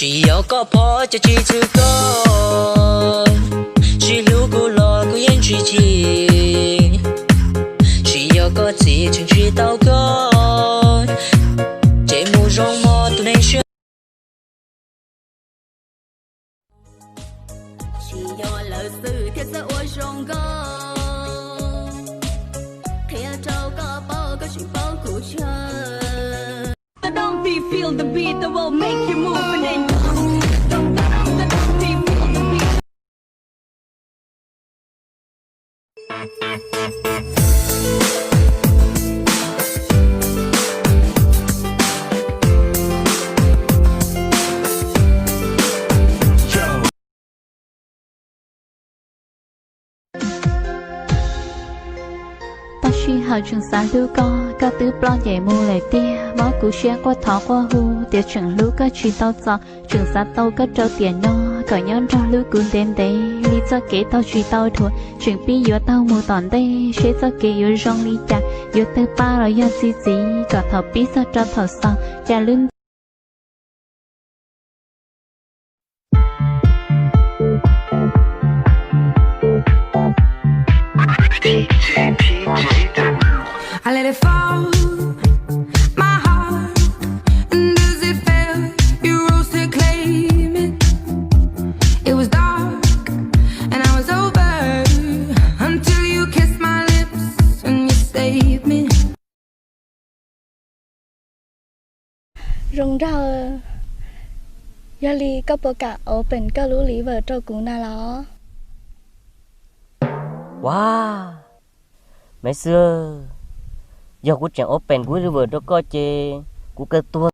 Tsis yog koj phob ces tsis txwv koj, tsis hlub kuv los kuv yeej tsis chim. Tsis yog koj txiv tseem tsis tau koj, ces mus zoo mog tus neeg siab. Tsis yog lawv xwm thiaj txawj ua zoo nkauj, qhia rau koj paub koj tseem paub kuv tshaj. Tab sis hawm tseem xav hlub koj, koj twb ploj ncees mus lawm tiag. Mob kuv siab quaj thov quaj hu, tias tseem hlub koj tsis tau txog. Tseem xav tau koj rau tiam no, kom nyob nrog hlub kuv ntev ntev li txoj kev taug tsis tau dhuav. Tseem pib yuav taug mus tom ntej, seb txoj kev yuav zoo li cas, yuav tawg paj los yog txi txiv, kom thaum pib txog rau thaum xaus, cas lub ntiaj Zoo nraug, yog li koj puas kam open koj lub liver rau kuv na los? Ua, Maiv Xwb, yog kuv tseem open kuv liver rau koj ces kuv kawg tuag.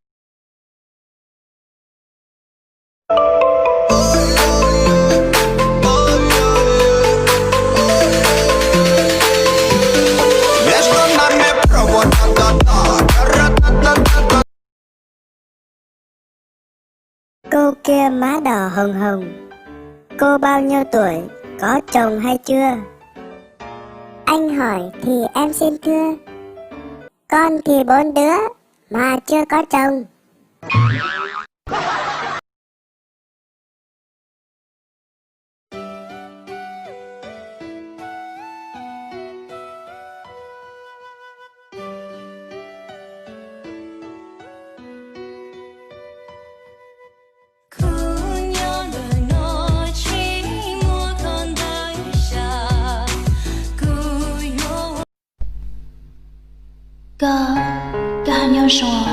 Cô kia má đỏ hồng hồng, cô bao nhiêu tuổi, có chồng hay chưa? Anh hỏi thì em xin thưa, con thì bốn đứa mà chưa có chồng. Koj, koj haj nyob zoo.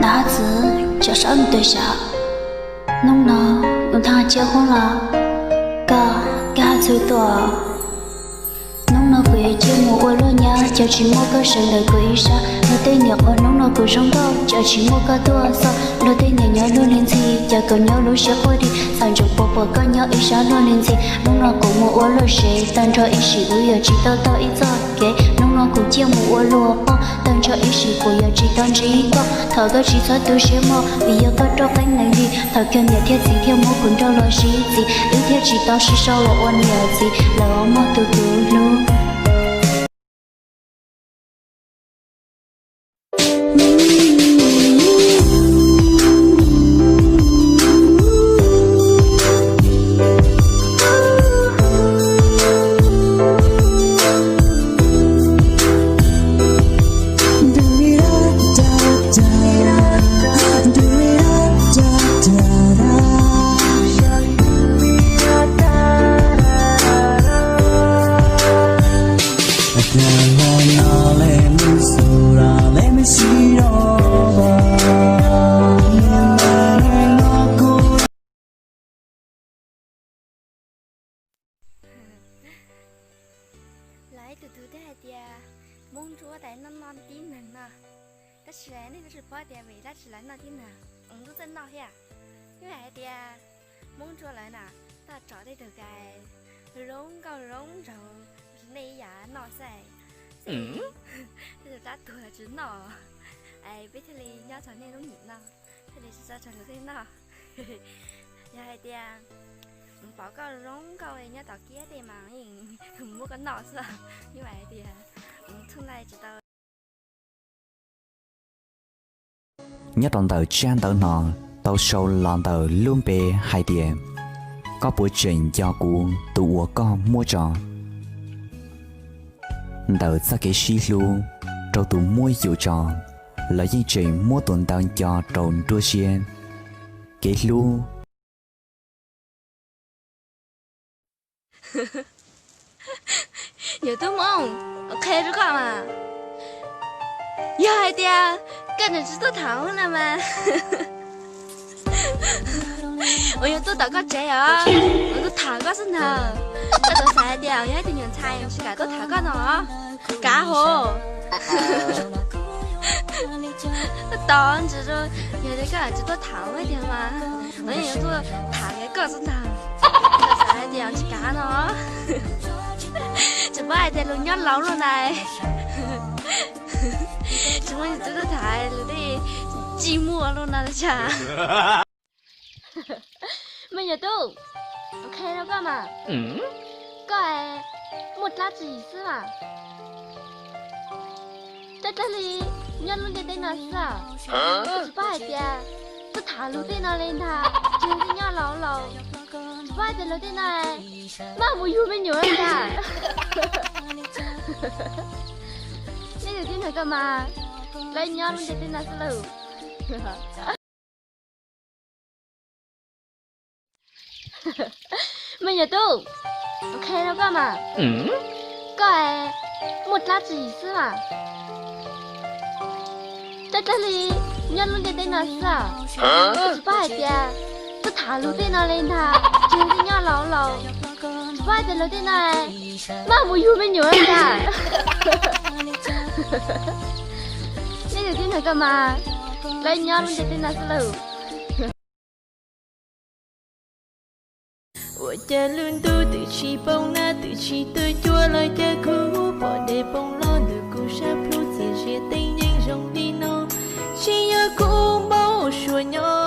Nab txwv cov sab mus tawg sav. Hnub no kuv thaj ciab qoob los, koj, koj haj txwv tuaj. Hnub no kuv yuav ciaj mus ua luaj nyab, cov tsis muaj koj sawv ntawm kuv ib sab. Luag tej niam qhuav hnub no kuv zoo nkauj, cov tsis muaj koj tuaj txog. Luag tej niam nyob luag li ntxhi, cov kaus nyob lub siab quaj di. Txawm ntsoov puas puas koj nyob ib sab luag li ntxhi. Hnub no kuv mus ua luaj sev, tag nrho ib sim wb yuav tsis tau tau ib txoj kev. Hnub no kuv ciaj mus ua luag poj, tag nrho ib sim kuv yuav tsis tau ntsib koj. Thov koj tsis txhob tu siab mog, vim yog koj roj qeeb neeg li. Thaum kawg niam thiab txiv thiaj muab kuv nrauj los sib txiv, wb thiaj tsis tau sib sau los ua niam txiv, lawv muaj tus kuv hlub. Lawv ib tug tug thiaj hais tias, Hmoob Ntsuab tas noj noj tib neeg no. Tab sis nej twb tsis paub tias vim dab tsi lawv noj tib neeg, Hmoob Ntsuab txawj noj thiab. Yeej hais tias Hmoob Ntsuab lawv na, toj tsom tej tug kais zoo nkauj zoo nraug, nej ib yam noj xwb. Tej tug rab tuag tsis noj, es peb thiaj li nyob txog nej lub nim no, thiaj li tsis tso rau luag tej noj. Yog hais tias pom koj zoo nkauj li nyob tom kiab tej mas yeej muab koj noj xwb. Yeej hais tias txhua nqai tsis tau. Nyob rau ntawm tsab ntawv no, tau sau los ntawm lub npe hais tias, koj puas tseem nco kuv tus uas koj muab tso? Ntawm txoj kev sib hlub rau tus muab yus tso, los yeej tseem muab tus ntawd nco rau nruab siab. Kev hlub. Yog tub Hmoob, qhia rau koj mas, yog hais tias koj tseem tsis tuaj tham na mas, uas yog tuaj tom koj tsev os, uas tuaj tham koj xwb ntag. Koj tau xav hais tias yog ib tug nyuam ntxhais tsis kam tuaj tham koj no, kav hauv. Tos ntsis, yog tias koj tsis tuaj tham tiag mas, uas yog tuaj tham koj xwb ntag. Koj xav hais tias tsis kav no, tsis paub hais tias luag nyob laus luaj na, tsis muaj tus tuaj tham luag tej tsis muaj luaj no li cas. Me nyuam tub, qhia rau koj mas, koj muaj dab tsi xwb mas, dab dab li nyob lub ntiaj teb no xwb, tsis paub hais tias tuaj tham luag tej no li ntag, tsis yog nyob laus laus, tsis paub hais tias luag tej no maj mus yug me nyuam li ntag. Nej tus tib nag koj mas, lawv nyob lub ntiaj teb no xwb lauj. Me nyuam tub, qhia rau koj mas, koj muaj dab tsi xwb mas, dab dab li nyob lub ntiaj teb no xwb, tsis paub hais tias tuaj tham luag tej no li ntag, tsis yog nyob laus laus, tsis paub hais tias luag tej no maj mus yug me nyuam li ntag. Nej tus tib nag koj mas, lawv nyob lub ntiaj teb no xwb lauj. Ua cas lub ntuj twb tsis poob nag, twb tsis tu cuab los cas kuv pom dej poob los ntawm kuv sab plhu, txias zias teeb yeej zoo li no. Tsis yog kuv npau suav nyob